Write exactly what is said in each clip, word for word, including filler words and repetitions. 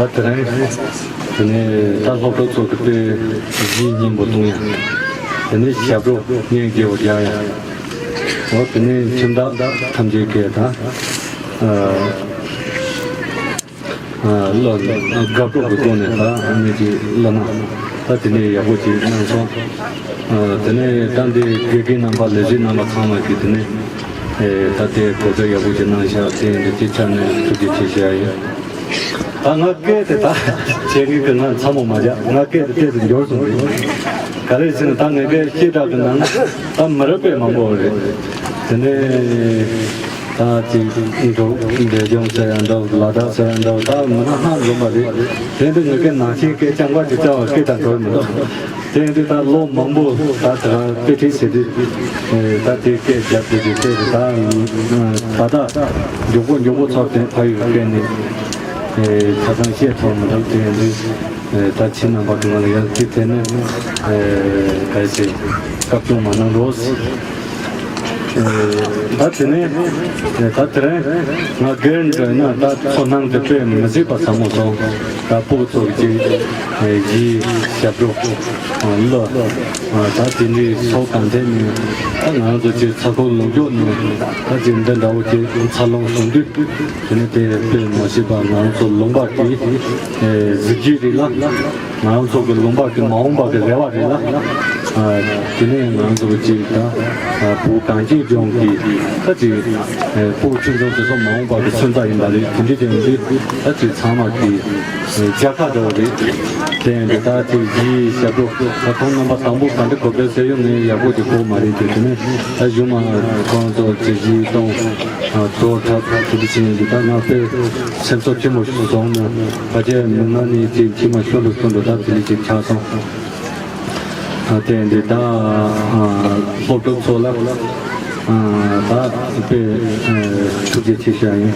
ད་དེ་རིང་དེ་ནས་ད་སློབ་གྲོགས་ཚོ་གི་དཔེ་གཞས་སྙན་པོ་གཏོང་ཡ། དེ་ནས་ཞབས་བྲོ་སྙན་རྒྱས་པོ་རྒྱག་ཡ། འོ་དེ་ནས་ཁྱིམ་བདག་ཐམས་ཅད་ཀྱིས་ད་ཨ་ཨ་བློ་དགའ་སྤྲོ་གི་སྒོ་ནས་ད་ཨ་ནི་ཅིག་བློ་སྣང་ད་དེ་ནས་ཡག་པོ་ཅིག་གནང་སོང་། ཨ་དེ་ནས་ད་འདི་དགེ་རྒན་རྣམ་པ་ལས་བྱེད་རྣམ་པ་ཚང་མ་གིས་དེ་ནས་ཨེ་ད་དེ་གོ་སྒྲིག་ཡག་པོ་ཅིག་གནང་ཤག་དེ་འདི་དེ་ཆ་ནས་ཐུགས་རྗེ་ཆེ་ཞུ་ཡ་ཡིན། ད་ང་སྐད་དེ་ད་བྱེད་མཁན་གྱི་ང་ཚ་མོ་མ་བྱ། ང་སྐད་དེ་ཏོག་ཙམ་འགྱུར་སོང་རེད། ག་རེ་ཟེར་ན་ད་ངའི་སྐད་སྐད་གྲགས་ཀྱི་ནང་ད་མི་རབས་པའི་མང་པོ་རེད། དེ་ནས་ད་ཅིག་འབྲོག་འབྲས་ལྗོངས་ཟེར་ཡང་འདྲ། ལ་དྭགས་ཟེར་ཡང་འདྲ། ད་མི་སྣ་སྣ་འཛོམས་པ་རེད། དེ་འདི་ངའི་སྐད་ནང་ཆེན་སྐད་རྐྱང་པ་ཅིག་བྱ་བ་སྐད་དང་འགྲོ་མི་འདུག་དེ་འདི་ད་ལོ་མང་པོ་ད་དེ་རང་དཔེ་ཁྲིད་བྱེད་དུས་ད་དེ་སྐད་རྒྱབ་དེ་དེ་སྐད་རེད། ད་ད་ལྟ་མགྱོགས་པོ་མགྱོགས་པོ་ཚོར་དེ་ཕ་ཡུལ་སྐད་ནས་ཆ་ཚང་བཤད་ཐུབ་མི་འདུག་དེ་འདི་ད་ཁྱེད་རྣམ་པ་གི་ངང་ལ་ཡང་དེ་ཐད་ནས་གལ་སྲིད་སྐབས་བྱུང་མ་གནང་རོགས། ད་དེ་ནས་ད་དེ་རིང་ང་སྒེར་འདྲ་ན་ད་ཚོར་སྣང་དེ་དཔེ་མི་སྲིད་པ་ཚ་མོ་སོང་། ད་ཕྲུ་གུ་ཚོ་གི་གཞས་ཞབས་བྲོ་གླུ་ད་དེ་འདྲའི་ཚོགས་གང་ཐད་ནས་ད་ང་རང་ཚོ་ཅིག་ཚ་ཁུག་ལུང་ཕྱོགས་ནས་ད་ཅིག་འདི་འདྲ་བོ་ཅིག་འཚར་ལོངས་བྱུང་དུས་དེ་ནས་དེ་དཔེ་མི་སྲིད་པ་ང་རང་ཚོ་ལུང་པ་གི་གཟི་བརྗིད་རེད་ལ། ང་རང་ཚོ་གི་ལུང་པ་གི་མ་འོངས་པ་གི་རེ་བ་རེད་ལ། ཨ་དེ་ནས་ང་རང་ཚོ་གི་ཅིག་ད་ཨ་བོད་གངས་ཅན་ལྗོངས་ཀྱི་ད་ཅིག་ཨ་ཕྲུ་གུ་ཆུང་ཆུང་དེ་ཚོ་མ་འོངས་པ་གི་སོན་རྩ་ཡིན་པ་རེད། དེ་འདྲ་དེ་འདྲ་ད་ཅིག་ཚང་མ་གི་ཨ་མཇལ་ཁ་འདྲ་བོ་རེད། དེ་ཡང་འདི་ད་ཅིག་གཞས་ཞབས་བྲོ་ད་ཁོང་རྣམ་པ་དང་པོ་ག་འདྲ་གོ་བསྡད་ཟེར་ཡོང་ངས་ཡག་པོ་ཅིག་གོ་མ་རེད་དེ། དེ་ནས་ད་གཞུག་མ་ཁོང་ཚོ་ཅིག་གཞས་གཏོང་། ཨ་དོ་འཁྲབ་དེ་འདྲ་བྱས་ནས་འདི་ད་ང་དཔེ་སེམས་ཚོར་ཆེན་པོ་ཞིག་བྱུང་ནས། ཕལ་ཆེར་མི་ང་ནི་དེ་མཆི་མ་ཤོར་འགྲོ་ཤོར་འགྲོ་ད་དེ་འདྲ་ཅིག་ཆགས་སོང་། ཨ་དེ་འདི་ད་ཨ་སློབ་ཕྲུག་ཚོ་ལ་ཨ་ད་དཔེ་ཨ་ཐུགས་རྗེ་ཆེ་ཞུ་ཡ་ཡིན།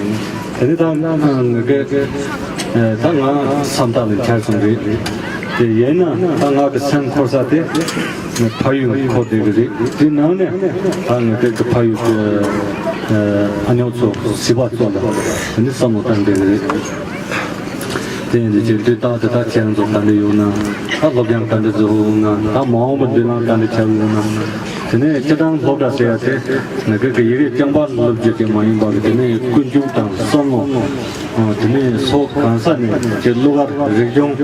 དེ་ནི་ད་ཨ་ངེད་ཀྱི་ཨ་ད་ང་བསམ་ཐག་ལ་འཆར་སོང་རེད། དེ་ཡིན་ན་ད་ང་གི་སེམས་འཁོར་ས་དེ་ཕ་ཡུལ་འཁོར་བསྡད་ཀྱི་རེད། དེ་ནང་ནས་ད་ངེད་ཀྱི་ཕ་ཡུལ་གྱི་ཨ་ཨ་ཉོ་ཚོ་བྱིས་པ་ཚོ་ལ་དེ་ནི་བསམ་བློ་བཏང་བསྡད་ཀྱི་རེད། དེ་ཡིན་དུས་ཅིག་དུས་རྟག་ཏུ་ད་ཁྱེད་རང་ཚོ་ག་འདྲ་ཡོད་ན། ད་སློབ་སྦྱོང་ག་འདྲ་བཟོ་འོང་ན། ད་མ་འོངས་པ་འདི་ལ་ག་འདྲ་བྱ་འོང་ན། དེ་ནས་སྤྱིར་བཏང་སློབ་གྲྭ་ཟེར་ཡ་དེ་ང་ཚོ་གི་ཡི་གེ་རྐྱང་པ་སློབ་རྒྱུ་དེ་མ་ཡིན་པ་གི་དེ་ནས་ཀུན་སྤྱོད་དང་བསམ་བློ། ཨ་དེ་ནས་ཕྱོགས་གང་ས་ནས་ཀྱི་གླུ་གར་རིག་གཞུང་།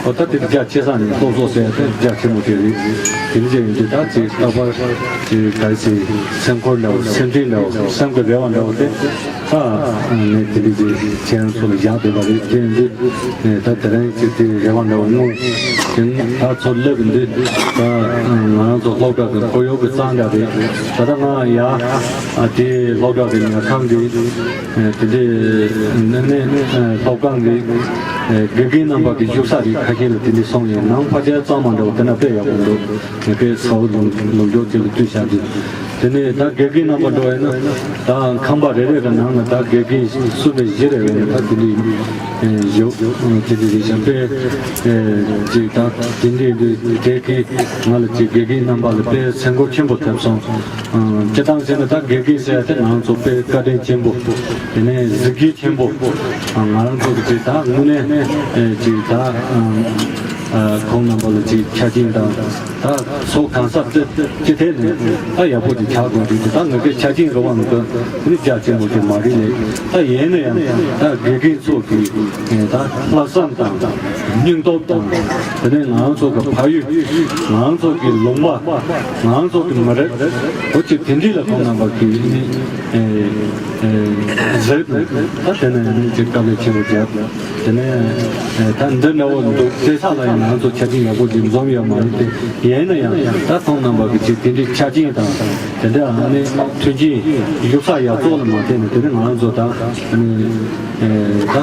ཨོ་ད་དེ་རྒྱ་ཆེ་ས་ནས་སློབ་གསོ་ཟེར་ཡ་དེ་རྒྱ་ཆེན་པོ་དེ་རེད། དེ་འདྲ་ཡིན་དུས་ད་ཅིག་རྟག་པར་ཅིག་གལ་སྲིད་སེམས་འཁོར་འདྲ་བོ། སེམས་ཁྲལ་འདྲ་བོ། སེམས་ཀྱི་རེ་བ་འདྲ་བོ་དེ། ཨ་ངས་དེ་འདྲ་ཅིག་ཁྱེད་རང་ཚོ་ལ་བཞག་བསྡད་པ་རེད། དེ་ཡིན་དུས་ད་དེ་རིང་ཅིག་དེ་རེ་བ་འདྲ་བོ་སྔོན་དེ་ད་ཚོ་སླེབས་འདི་ད་ང་རང་ཚོ་སློབ་གྲྭ་གི་ཁོར་ཡུག་གི་རྩ་འདྲ་རེད། ད་ལྟ་ང་ཡ་ཨ་དེ་སློབ་གྲྭ་གི་ཉལ་ཁང་གི་དེ་འདྲའི་ནས་ནས་སློབ་ཁང་གི་དགེ་རྒན་རྣམ་པ་གི་བཞུགས་ས་རེད། ཁ་ཤས་ལ་དེ་འདྲ་སོང་ཡིན་ནང་ཕལ་ཆེར་གཙང་མ་འདྲ་བོ་དེ་འདྲ་དཔེ་ཡག་པོ་འདུག་ངས་དཔེ་ཚ་བོ་ལུང་ལུང་སྦྱོར་དེ་ལ་བསྡུས་བཞག་དུས། དེ་ནས་ད་དགེ་རྒན་རྣམ་པ་འགྲོ་བས་ན་ད་ཁང་པ་རེ་རེ་གི་ནང་ན་ད་དགེ་རྒན་གསུམ་ནས་བཞི་རེ་བས་ན་ད་དེ་འདྲའི་ཡོད། དེ་འདྲའི་རེད་ཤག་དཔེ་ཅིག་ད་དེ་འདྲའི་འདི་དེ་གི་ང་ལ་ཅིག་དགེ་རྒན་རྣམ་པ་ལ་དཔེ་སེམས་ཁུར་ཆེན་པོ་ཐེབས་སོང་། སྤྱིར་བཏང་བྱས་ན་ད་དགེ་རྒན་ཟེར་ཡ་དེ་ང་ཚོ་དཔེ་བཀའ་དྲིན་ཆེན་པོ། དེ་ནས་གཟི་བརྗིད་ཆེན་པོ། ང་རང་ཚོ་གི་ཅིག་ད་དངོས་གནས་ཅིག་ད་ཁོང་རྣམ་པ་ལ་ཅིག་ཆ་རྐྱེན་དང་ད་ཚོ་གང་ས་ཅི་ཅི་ཐད་ནས་ད་ཡག་པོ་ཅིག་ཆགས་དགོས་རེད། ད་ངེད་ཀྱི་ཆ་རྐྱེན་རེ་བ་ནི་ད་རྒྱ་ཆེན་པོ་ཅིག་མ་རེད་ལས། ད་ཡིན་ན་ཡང་ད་དགེ་རྒན་ཚོ་གི་ད་ལྷག་བསམ་དང་སྙིང་སྟོབས་དང་། དེ་ནས་ང་རང་ཚོ་གི་ཕ་ཡུལ། ང་རང་ཚོ་གི་ལུང་པ། ང་རང་ཚོ་གི་མི་རབས། འོ་ཅིག་དེ་འདྲ་ལ་ཁོང་རྣམ་པ་གི་ནི་ཨེ་ཨེ་ཟེར་ནས་ད་དེ་ནས་ནི་ཅིག་དཀའ་ལས་ཆེན་པོ་བརྒྱབ། དེ་ནས་ཨེ་ད་འདི་འདྲ་བོ་འདུག་སྐྱེ་ས་ལ་ཡང་ང་ཚོ་ཆ་རྐྱེན་ཡག་པོ་ཅིག་འཛོམས་ཡོད་མ་རེད་དེ། ཡིན་ན་ཡང་ད་ཁོང་རྣམ་པ་གི་ཅིག་དེ་འདྲའི་ཆ་རྐྱེན་དང་དེ་འདྲ་ཨ་ནི་མཐུན་རྐྱེན་བཞུགས་ས་ཡག་བཙོག་ལ་མ་བལྟས་ནས་དེ་ནས་ང་རང་ཚོ་ད་ཨ་ནི་ཨེ་ད་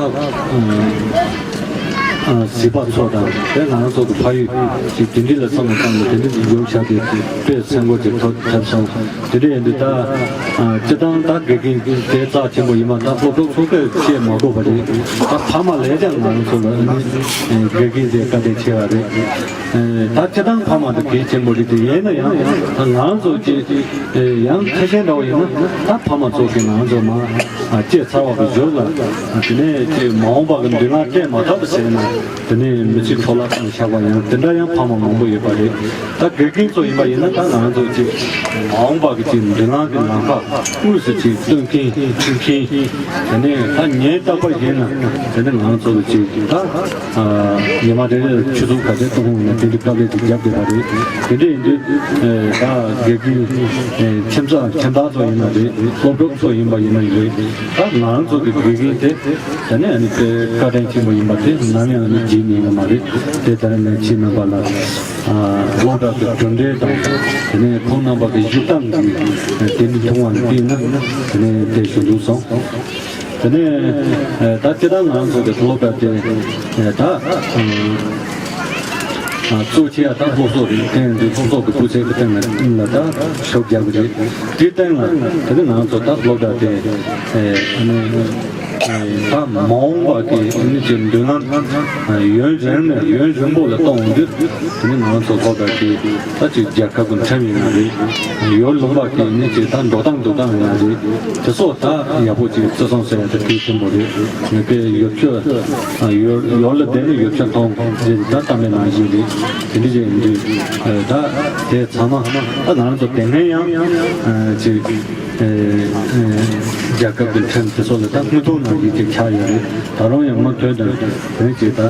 ཨ། གཟིགས་པ་ཚོ་དང་དེ་ང་རང་ཚོ་གི་ཕ་ཡུལ་ཅིག་དེ་འདྲ་ལ་བསམ་བློ་བཏང་ནས་དེ་འདྲ་ཅིག་ཡོང་བྱ་དེ་དཔེ་སེམས་ཁུར་ཅིག་ཐོབ་ཐུབ་སོང་། དེ་འདྲ་ཡིན་དུས་ད་སྤྱིར་བཏང་ད་དགེ་རྒན་དེ་རྩ་ཆེན་པོ་ཡིན་པ་ད་སློབ་ཕྲུག་ཚོ་སྐད་བཤད་མ་དགོས་པ་རེད། ད་ཕ་མ་ལས་ཀྱང་ང་རང་ཚོ་ལ་ནི་དགེ་རྒན་དེ་བཀའ་དྲིན་ཆེ་བ་རེད། ད་སྤྱིར་བཏང་ཕ་མ་དེ་གལ་ཆེན་པོ་རེད་དེ། ཡིན་ན་ཡང་ད་ང་རང་ཚོ་ཅིག་ཡང་ཁ་ཤས་འདྲ་བོ་ཡིན་ན་ད་ཕ་མ་ཚོ་གིས་ང་རང་ཚོ་མ་སྐྱེས་ཚར་བ་གི་གཞུག་ལ་དེ་ནས་ཅིག་མ་འོངས་པ་གི་མདུན་ལམ་སྤྲད་མ་ཐུབ་པ་བྱས་ན་དེ་ནས་མི་ཚེ་འཕྲོ་བརླག་བཏང་བཞག་པ་ཡང་དེ་འདྲ་ཡང་ཕ་མ་མང་པོ་ཡོད་པ་རེད། ད་དགེ་རྒན་ཚོ་ཡིན་པ་ཡིན་ན་ད་ང་རང་ཚོ་ཅིག་མ་འོངས་པ་གི་ཅིག་མདུན་ལམ་གི་ལམ་ཁ་དངོས་སུ་ཅིག་སྟོན་མཁན་མཐུན་མཁན་དེ་ནས་ད་ངའི་རྟག་པར་བྱས་ན་དེ་ནས་ང་རང་ཚོ་གི་ཅིག་ད། ཉི་མ་རེ་རེར་ཆུ་ཚོད་ཁ་ཤས་གཏོང་ཡོང་ན་དེ་འདྲའི་དཀའ་ལས་ཅིག་རྒྱབ་དགོས་པ་རེད། དེ་འདྲ་ཡིན་དུས་ད་དགེ་རྒན་ཁྱིམ་ཚང་ཁྱིམ་བདག་ཚོ་ཡིན་ན་རེད། སློབ་གྲོགས་ཚོ་ཡིན་པ་ཡིན་ན་རེད། ད་ང་རང་ཚོ་གི་དགེ་རྒན་དེ་ད་ནས་ཨ་ནི་དཔེ་བཀའ་དྲིན་ཆེན་པོ་ཡིན་པ་དེ་ནམ་ཡང་ནི་བརྗེད་ཉན་ཡོད་མ་རེད། དེ་ལྟར་ནས་ཁྱེད་རྣམ་པ་ལ་སློབ་གྲྭ་གི་གྲུབ་འབྲས་དང་དེ་ནས་ཁོང་རྣམ་པ་གི་བཞུགས་སྟངས་ཀྱི་དེ་འདྲ་མཐོང་བ་ནི་བལྟས་ན་དེ་ནས་དེ་ཞུ་འདུག་སོང་། དེ་ནས་ད་སྤྱིར་བཏང་ང་ཚོ་གི་སློབ་གྲྭ་དེ་ད་གཙོ་ཆེ་ཡ་ད་སློབ་གསོ་རེད། དེ་ཡང་སློབ་གསོ་གི་སྤུས་ཚད་ཀྱི་སྟེང་ལ་ད་ཤུགས་རྒྱག་གི་རེད། དེའི་སྟེང་ལ་དེ་ནས་ང་ཚོ་ད་སློབ་གྲྭ་དེ་ད་མ་འོངས་པ་གི་མི་གི་མདུན་ལམ་ཡུན་རིང་ནས་ཡུན་རིང་པོ་ལ་གཏོང་འོང་དུས་དེ་ནས་ང་ཚོ་སློབ་གྲྭ་དེ་ད་ཅིག་རྒྱལ་ཁབ་ཀྱི་ཁྲིམས་ཡིན་ན་རེད། ཡུལ་ལུང་པ་གི་ནི་ཅིག་ད་འགྲོ་སྟངས་འདུག་སྟངས་ཡིན་ན་རེད། དེ་ཚོ་ད་ཡག་པོ་ཅིག་བརྩི་སྲུང་ཟེར་ཡ་དེ་གལ་ཆེན་པོ་རེད། ངས་པའི་ཡོ་ཆུ་ཡོ་ཡོ་ལ་བསྡད་ནས་ཡོ་ཆུ་མཐོང་ཟེར་ད་གཏམ་པའི་ནང་བཞིན་རེད། དེ་འདྲ་ཅིག་ཡིན་དུས་ད་དེ་ཚང་མ་ད་ང་རང་ཚོ་དེ་སྔོན་ཡང་ཅིག་རྒྱལ་ཁབ་ཀྱི་ཁྲིམས་དེ་ཚོ་ལ་ད་མངོན་མཐོང་ནང་བཞིན་ཅིག་ཆགས་ཡོད་རེད། ད་རུང་ཡང་མུ་མཐུད་དུ་དེ་ཅིག་ད།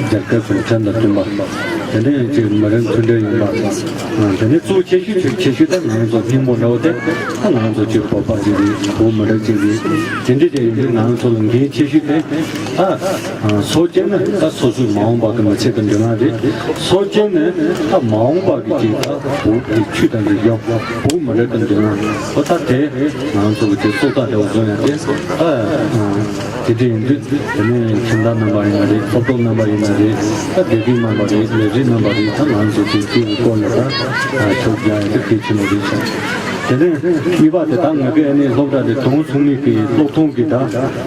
རྒྱལ་ཁབ་ཀྱི་ཁྲིམས་དང་མཐུན་པ། དེ་ནས་ཅིག་མི་རིགས་མཐུན་སྒྲིལ་ཡོང་བ། དེ་ནས་གཙོ་ཆེ་ཤོས་ཆེ་ཤོས་དེ་ང་ཚོ་སྙིང་པོ་འདྲ་བོ་དེ་ད་ང་ཚོ་ཅིག་བོད་པ་ཅིག་རེད། བོད་མི་རིགས་ཅིག་རེད། དེ་འདྲ་ཅིག་ཡིན་དུས་ང་ཚོ་ལ་འགན་ཆེ་ཤོས་དེ་ད་སོ་སྐྱེ་ནི་ད་སོ་སོའི་མ་འོངས་པ་གི་མི་ཚེ་གི་མདུན་ལམ་རེད། སོ་སྐྱེ་ནི་ད་མ་འོངས་པ་གི་ཅིག་ད་བོད་ཀྱི་ཆོས་དང་རིག་གཞུང་བོད་མི་རིགས་གི་མདུན་ལམ་འོ་ད་དེ་ང་ཚོ་གི་ཅིག་གཙོ་རྟགས་འདྲ་བོ་བཟོ་ཡ་དེ་ད། དེ་འདྲ་ཡིན་དུས་དེ་ནས་ཁྱིམ་བདག་རྣམ་པ་ཡིན་ན་རེད། སློབ་གྲོགས་རྣམ་པ་ཡིན་ན་རེད། ད་དགེ་རྒན་རྣམ་པ་རེད། ལས་བྱེད་རྣམ་པ་རེད། ད་ང་ཚོ་དེ་དེའི་སྐོར་ལ་ད་ཕྱོགས་རྒྱག་ཡ་དེ་གལ་ཆེན་པོ་རེད་བྱུང་། དེ་ནས་གཉིས་པ་དེ་ད་ང་གི་ཨ་ནི་སློབ་གྲྭ་དེ་དྲུང་སོང་ནས་གི་སློབ་ཐོན་གི་ད་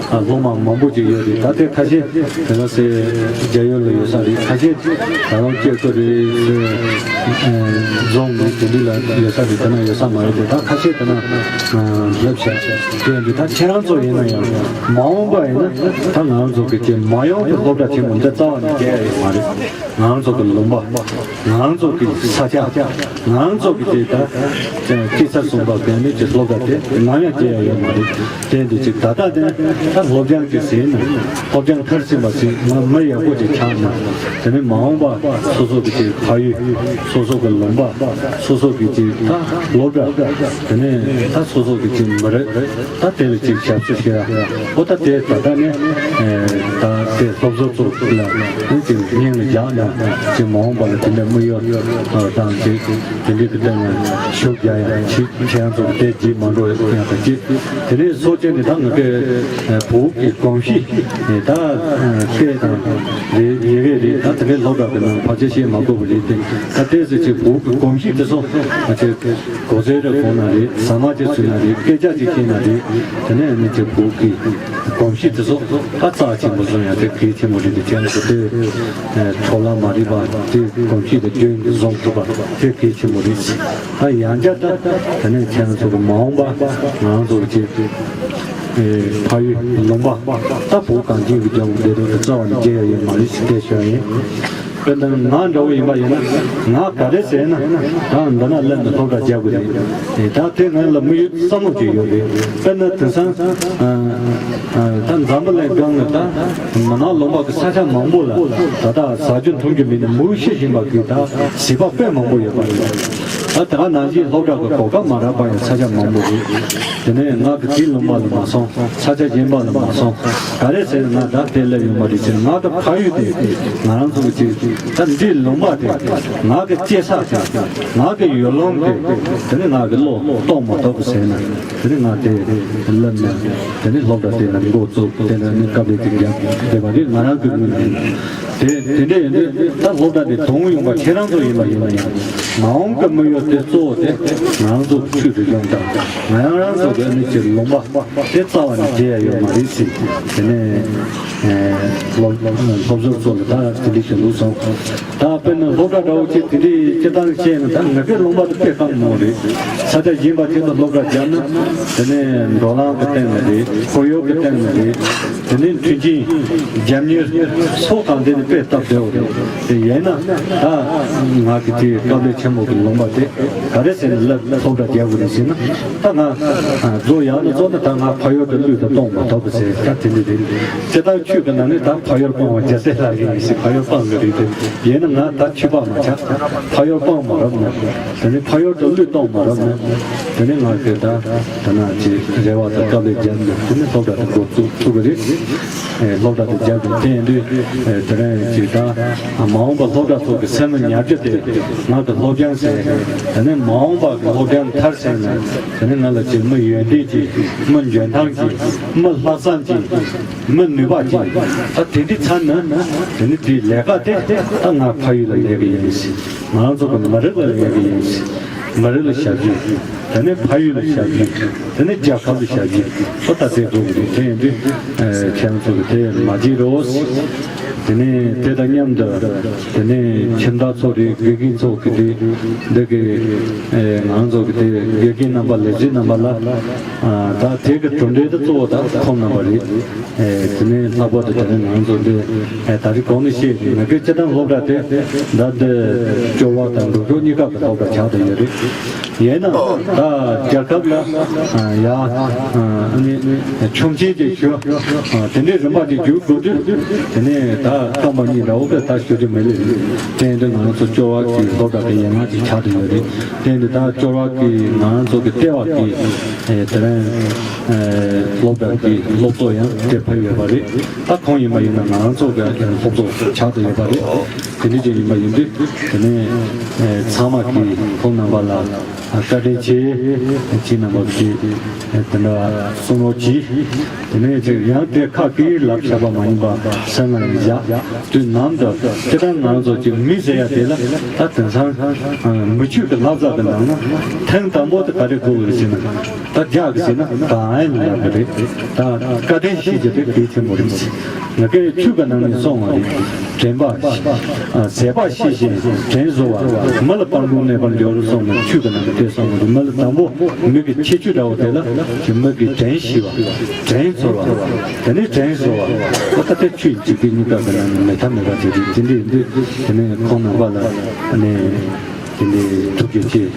སློབ་མ་མང་པོ་ཅིག་ཡོད་རེད། ད་དེ་ཁ་ཤས་དེ་ག་སེ་རྒྱ་ཡུལ་ལ་ཡོད་ས་རེད། ཁ་ཤས་ད་རུང་སྐྱེ་ཁུལ་རེད། རྫོང་རེད། དེ་འདྲ་ལ་ཡོད་ས་རེད། དེ་ན་ཡོད་ས་མ་རེད་དེ་ད་ཁ་ཤས་དེ་ན་སླེབས་ཤག་དེ་ཡིན་དུས་ད་ཁྱེད་རང་ཚོ་ཡིན་ན་ཡང་མ་འོངས་པ་ཡིན་ན་ད་ང་རང་ཚོ་གི་ཅིག་མ་ཡོང་གི་སློབ་གྲྭ་ཆེན་མོ་འདི་རྩ་བ་ནས་བརྒལ་ཡ་ཡོད་མ་རེད། ང་རང་ཚོ་གི་ལུང་པ། ང་རང་ཚོ་གི་ས་ཆ། ང་རང་ཚོ་གི་ཅིག་ད་སྐྱེས་ས་གསུངས་པ་བས་ནི་ཅིག་སློབ་གྲྭ་དེ་ནམ་ཡང་བརྒལ་ཡ་ཡོད་མ་རེད། དེ་འདི་ཅིག་ད་ལྟ་དེ་ད་སློབ་སྦྱོང་ཅིག་ཟིན་ན་སློབ་སྦྱོང་མཐར་ཕྱིན་པ་ཟིན་ང་མི་ཡག་པོ་ཅིག་ཆགས་ན་དེ་ནི་མ་འོངས་པ་སོ་སོ་གི་ཅིག་ཕ་ཡུལ་སོ་སོ་གི་ལུང་པ་སོ་སོ་གི་ཅིག་ད་སློབ་གྲྭ་དེ་ནི་ད་སོ་སོ་གི་ཅིག་མི་རིགས། ད་དེ་ལ་ཅིག་ཞབས་ཕྱི་ཞུ་ཡ། ཨོ་ད་དེ་ད་ལྟ་ནས་ད་དེ་སློབ་གསོ་ཚོ་ལ་ཨ་ཅིག་སྙིང་ལ་བཞག་ནས་ཅིག་མ་འོངས་པ་ལ་དེ་འདྲ་དམིགས་ཡུལ་དང་ཅིག་དེ་འདྲའི་གི་སྟེང་ལ་ཤུགས་རྒྱག་ཡ་ཅིག་ཁྱེད་རང་ཚོ་གི་དེ་བརྗེད་མ་འགྲོ་ཡ་དང་ཅིག་དེ་ནས་སོ་སྐྱེ་ནི་ད་ང་གི་བོད་ཀྱི་གོམས་གཤིས་ད་སྐད་དང་རེད་ཡི་གེ་རེད། ད་དེ་འདྲའི་སློབ་གྲྭ་གི་ནང་ཕལ་ཆེར་བཤད་མ་དགོས་པ་རེད་དེ། ད་ལྟའི་ཟེར་ཅིག་བོད་ཀྱི་གོམས་གཤིས་དེ་ཚོ་ང་ཚོས་གོ་ཚོད་རེ་གོ་ན་རེད། ཟ་མ་ཅིག་ཟོས་ན་རེད། སྐད་ཆ་ཅིག་བཤད་ན་རེད། དེ་ནས་ནི་ཅིག་བོད་ཀྱི་གོམས་གཤིས་དེ་ཚོ་ད་རྩ་ཆེན་པོ་བཟུང་ཡ་དེ་གལ་ཆེན་པོ་རེད། དེ་ཁྱེད་ཚོ་དེ་འཕྲོ་བརླག་མ་རིག་པ་དེ་གོམས་གཤིས་དེ་རྒྱུན་བཟུང་ཐུབ་པ་དེ་གལ་ཆེན་པོ་རེད། ད་ཡང་བསྐྱར་ད་དེ་ནས་ཁྱེད་ཚོ་གི་མ་འོངས་པ་ང་ཚོ་གི་ཅིག་ཕ་ཡུལ་ལུང་པ་ད་བོད་གངས་ཅན་གྱི་ལྗོངས་ཀྱི་བདེ་སྡུག་དེ་རྩ་བ་ནས་བརྗེད་ཡ་ཡོད་མ་རེད་ཞེས་བཤད་ཞུ་ཡ་ཡིན། དཔེར་ན་ང་འདྲ་བོ་ཡིན་པ་ཡིན་ན་ང་ག་རེ་ཟེར་ན་ད་འདི་ན་སླེབས་ནས་སློབ་གྲྭ་རྒྱག་དགོས་རེད། ད་དེ་ང་ལ་དམིགས་ཡུལ་བསམ་བློ་ཅིག་ཡོད་རེད། དཔེར་ན་དེང་སང་ད་འཛམ་བུ་གླིང་སྒང་ལ་ད་མི་ནག་ལུང་པ་གི་ས་ཆ་མང་པོ་ལ་ད་ལྟ་ཟ་རྒྱུ་འཐུང་རྒྱུ་མེད་ནས་མུ་ཤི་བཞིན་པ་གི་ད་གཟིགས་པ་དཔེ་མང་པོ་ཡོད་པ་རེད། ད་ད་ག་ནང་བཞིན་སློབ་གྲྭ་གི་གོ་སྐབས་མ་རག་པ་ཡང་ས་ཆ་མང་པོ་རེད། དེ་ནས་ང་གི་དེའི་ལུང་པ་ལ་མ་སོང་། ས་ཆ་གཞན་པ་ལ་མ་སོང་། ག་རེ་ཟེར་ན་ང་ད་དེ་སླེབས་ཡོང་བ་རེད་ཟེར། ང་གི་ཕ་ཡུལ་དེ། ང་རང་ཚོ་གི་ཅིག་ད་འདིའི་ལུང་པ་དེ། ང་གི་སྐྱེས་ས་དེ། ང་གི་ཡུལ་ལུང་དེ། དེ་ནས་ང་གི་བློ་གཏོང་མ་ཐུབ་པ་ཟེར་ན། དེ་ནས་ང་དེ་སླེབས་ནས། དེ་ནས་སློབ་གྲྭ་དེ་ལ་འགོ་བཙུགས། དེ་ནས་ནི་དཀའ་ལས་དེ་རྒྱབ་བསྡད་པ་རེད། ང་རང་གི་ངོས་ནས། དེ་དེ་འདྲ་ཡིན་དུས་ད་སློབ་གྲྭ་འདི་དོན་ཡོང་པ་ཁྱེད་རང་ཚོ་ཡིན་པ་ཡིན་ན་ཡང་། མ་འོངས་ཀྱི་དམིགས་ཡུལ་དེ་གཙོ་བོ་དེ་ང་རང་ཚོ་ཆོས་སྒྲིག་སྦྱོང་དང་། ང་རང་རང་ཚོ་གི་ཨ་ནི་ཅིག་ལུང་པ་དེ་རྩ་བ་ནས་བརྗེད་ཡ་ཡོད་མ་རེད་ཟེར། དེ་ནས་ཨེ་སློབ་སློབ་ཟུར་ཚོ་ལ་ད་དེ་འདྲ་ཞིག་ལུགས་སོང་། ད་དཔེར་ན་སློབ་གྲྭ་འདྲ་བོ་ཅིག་དེ་འདྲའི་སྤྱིར་བཏང་བཤད་ན། ད་ང་ཚོའི་ལུང་པ་དེ་དཔེ་དཀའ་མོ་རེད། ས་ཆ་གཞན་པ་ཅིག་ཏུ་སློབ་གྲྭ་བརྒྱབ་ན། དེ་ནས་འགྲོ་ལམ་གྱི་སྟེང་ནས་རེད། ཁོར་ཡུག་གི་སྟེང་ནས་རེད། དེ་ནས་མཐུན་རྐྱེན་རྒྱབ་གཉེར་སོགས་དང་དེ་ནི་དཔེ་སྟབས་བདེ་བོ་རེད། དེ་ཡིན་ན་ད་ང་གི་དེ་དཀའ་ལས་ཆེན་པོ་གི་ལུང་པ་དེ་ག་རེ་ཟེར་ན་སློབ་སློབ་གྲྭ་རྒྱག་དགོས་རེད་ཟེར་ན། ད་ང་རྫོགས་ཡག་ནས་རྫོགས་ན་ད་ང་ཕ་ཡུལ་དུ་བློས་དུ་གཏོང་མ་ཐུབ་པ་ཟེར། ད་དེ་འདྲ་རེད། སྤྱིར་བཏང་ཆོས་ཀྱི་ནང་ནས་ད་ཕ་ཡུལ་སྤོང་བ་རྒྱལ་སྲས་ལགས་ཡིན་ཟེར། ཕ་ཡུལ་སྤང་གི་རེད་དེ། ཡིན་ན་ང་ད་ཆོས་པ་མ་ཆགས། ཕ་ཡུལ་སྤང་མ་རབས་ན། དེ་ནས་ཕ་ཡུལ་དུ་བློས་གཏོང་མ་རབས་ན། དེ་ནས་ང་གི་ད་ད་ན་ཅིག་རེ་བ་དང་དཀའ་ལས་བརྒྱབ་ནས། དེ་ནས་སློབ་གྲྭ་དེ་འགོ་བཙུགས་ཐུབ་ཀྱི་རེད། ཨེ་སློབ་གྲྭ་དེ་རྒྱབ་ཀྱི་དེ་ཡིན་དུས། ཨེ་དེ་རིང་ཅིག་ད་མ་འོངས་པ་སློབ་གྲྭ་ཚོ་གི་སེམས་ལ་ཉར་རྒྱུ་དེ། ང་གི་སློབ་སྦྱོང་ཟེར། དེ་ནས་མ་འོངས་པ་གི་སློབ་སྦྱོང་མཐར་ཕྱིན་ནས། དེ་ནས་ང་ལ་ཅིག་མི་ཡོན་ཏན་གྱི། མི་འཇོན་ཐང་གྱི། མི་ལྷག་བསམ་གྱི། མི་ནུས་པ་གྱི། ད་དེ་འདྲ་ཚར་ན། དེ་ནས་དེའི་ལས་ཀ་དེ་ད་ང་ཕ་ཡུལ་ལ་ལས་ཀྱི་ཡིན་ཟེར། ང་རང་ཚོ་གི་མི་རིགས་ལ་ལས་ཀྱི་ཡིན་ཟེར། མི་རིགས་ལ་ཞབས་ཕྱི། དེ་ནས་ཕ་ཡུལ་ལ་ཞབས་ཕྱི། དེ་ནས་རྒྱལ་ཁབ་ལ་ཞབས་ཕྱི། ཁོ་ད་དེ་འགྲོ་གི་རེད། དེ་ཡིན་དུས་ཨེ་ཁྱེད་རང་ཚོ་གི་དེ་མ་བརྗེད་རོགས། དེ་ནས་དེ་དང་མཉམ་དུ། དེ་ནས་ཁྱིམ་བདག་ཚོ་རེད། དགེ་རྒན་ཚོ་གི་རེད། འདི་གི་ཨེ་ང་རང་ཚོ་གི་དེ་དགེ་རྒན་རྣམ་པ། ལས་བྱེད་རྣམ་པ་ལ། ཨ་ད་དེ་གི་གྲུབ་འབྲས་དེ་གཙོ་བོ་ད་ཁོང་རྣམ་པ་རེད། ཨེ་དེ་ནས་ལྷག་པར་དུ་དེ་ནས་ང་ཚོ་འདི་ཨེ་ད་རེས་གོང་ནས་བཤད། ང་གི་སྤྱིར་བཏང་སློབ་གྲྭ་དེ་ད་འདི་སྐྱོ་བ་དང་འབྲུག་སྐྱོ་གཉིས་ཀ་གི་སློབ་གྲྭ་ཆགས་བསྡད་ཡོད་རེད། ཡིན་ནའང་ད་རྒྱལ་ཁབ་ལ་ཨ་ཡ་ཨ་ནི་ཆོམ་ཆེན་གྱི་ཞུ་ཨ་དེ་འདྲའི་རིམ་པ་ཅིག་བརྒྱུད་དགོས་དུས། དེ་ནས་ད་རྐང་པ་གཉིས་འདྲ་བོ་གི་ད་ཞུ་རྒྱུ་མེད་ལེ། དེ་འདི་ང་ཚོ་སྐྱོ་བ་གི་སློབ་གྲྭ་གི་ཡན་ལག་ཅིག་ཆགས་བསྡད་ཡོད་རེད། དེ་འདི་ད་སྐྱོ་བ་གི་ང་ཚོ་གི་ལྟེ་བ་གི་ཨེ་དེ་རིང་ཨེ་སློབ་གྲྭ་གི་སློབ་གཙོ་ཡང་དེ་ཕེབས་ཡོད་པ་རེད། ད་ཁོང་ཡིན་པ་ཡིན་ན་ང་རང་ཚོ་གི་སློབ་གཙོ་ཆགས་བསྡད་ཡོད་པ་རེད། དེ་འདྲ་ཅིག་ཡིན་པ་ཡིན་དུས། དེ་ནས་ཨེ་ཚང་མ་གིས་ཁོང་རྣམ་པ་ལ་བཀའ་དྲིན་ཆེ། ཁྱེད་རྣམ་པ་གིས་ཨེ་དེ་འདྲ་གསུང་རོགས་གྱིས། དེ་ནས་ཅིག་ཡང་དེ་ཁ་གིས་ལབ་བཞག་པ་མ་ཡིན་པ་སེམས་ལ་ཡང་བཞག་དུས་ནམ་དུ་སྤྱིར་བཏང་ང་རང་ཚོ་ཅིག་མི་ཟེར་ཡ་དེ་ལ་ད་དེང་སང་མི་ཆོས་ཀྱི་ལྷ་བསངས་ཀྱི་ནང་ན་ཐེངས་དང་པོ་དེ་ག་རེ་དགོས་ཀྱི་རེད་ཟེར་ན། ད་རྒྱག་གི་ཟེར་ན་གང་ཨེ་ལབ་གི་རེད། ད་བཀའ་དྲིན་ཞུ་རྒྱུ་དེ་གལ་ཆེན་པོ་རེད། ང་གིས་ཆོས་ཀྱི་ནང་ནས་གསུངས་པ་རེད། དྲན་པ། ཨ་ཟད་པ་ཤེས་ཤིང་དྲན་གཟོ་བ། མི་ལ་སྤང་ལུང་གནས་པར་འགྱུར་གསུངས་ནས་ཆོས་ཀྱི་ནང་གི་དེ་གསུངས་པ་རེད། མི་ལ་དང་པོ་མི་གི་ཁྱད་ཆོས་འདྲ་བོ་དེ་ལ་ཅིག་མི་གི་དྲན་ཤེས་པ། དྲན་ཚོར་བ། དེ་ནས་དྲན་གཟོ་བ། ཨོ་ད་དེ་ཆོས་འཇིག་པའི་གཉིས་ཀ་གི་ནང་ནས་མེད་ཐབས་མེད་པ་དེ་རེད། དེ་འདྲ་ཡིན་དུས་དེ་ནས་ཁོང་རྣམ་པ་ལ་ཨ་ནི་དེ་འདྲའི་ཐུགས་རྗེ་ཆེ་